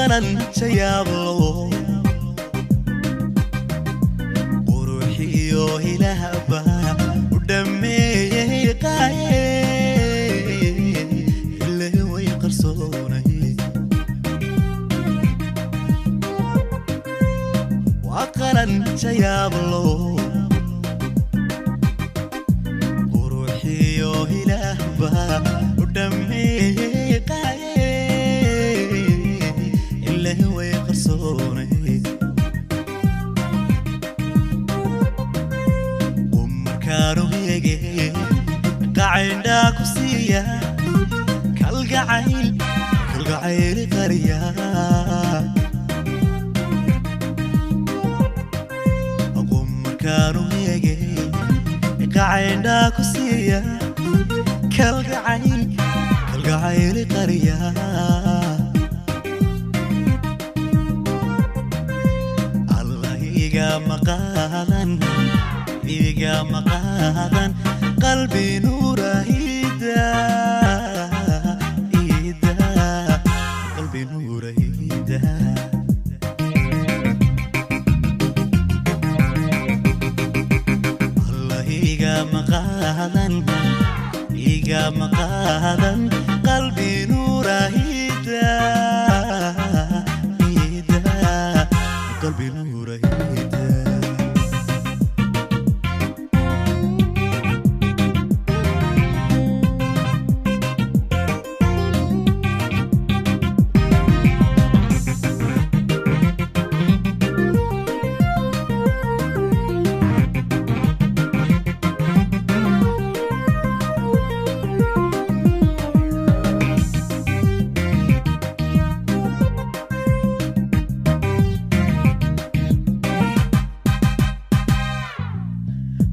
Qalanjayaablo quruxiyo hilahba u dhammeeyey qaaye ile way qarsoonay. Waa qalanjayaablo quruxiyo hilahba u dhammeeyey qaaye ile way qarsoonay. Qumarkaanu heege qacindhaa ku siiya kalgacayl kalgacayl qariya. Qumarkaanu heege qacindhaa ku siiya kalgacayl kalgacayl qariya. Allah iga maqaadan, iga maqaadan qalbi nuura ida ida, qalbi nuura ida. Allah iga maqaadan, iga maqaadan qalbi nuura ida ida, qalbi nuura ida.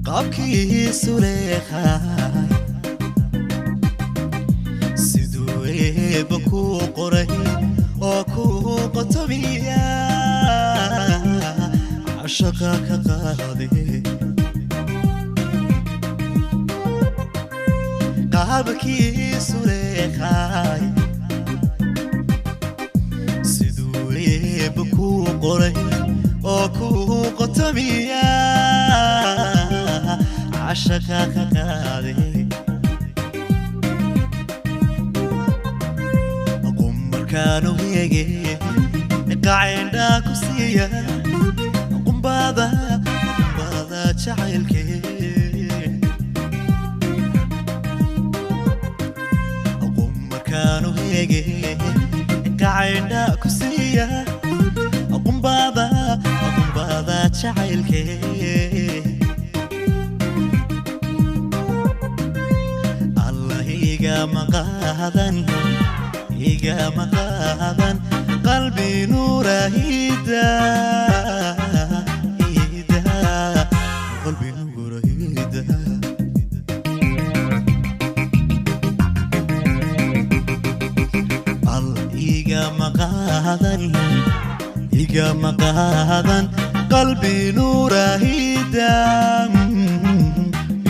Qaabkiisu leeqaay siduu eebba kuu qoray oo kuu qotomiya cashaqa ka qaade. Qaabkiisu leeqaay siduu eebba kuu qoray oo kuu qotomiya cashaqa ka qaade. Qumarkaanu heege qacindhaa ku siiya qumbada qumbada jacaylkee. Qumarkaanu heege qacindhaa ku siiya qumbada qumbada jacaylkee. Allah iga maqaadan, iga maqaadan qalbi nuura ida ida, qalbi nuura ida. Allah iga maqaadan, iga maqaadan qalbi nuura ida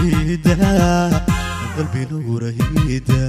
ida, qalbi nuura ida.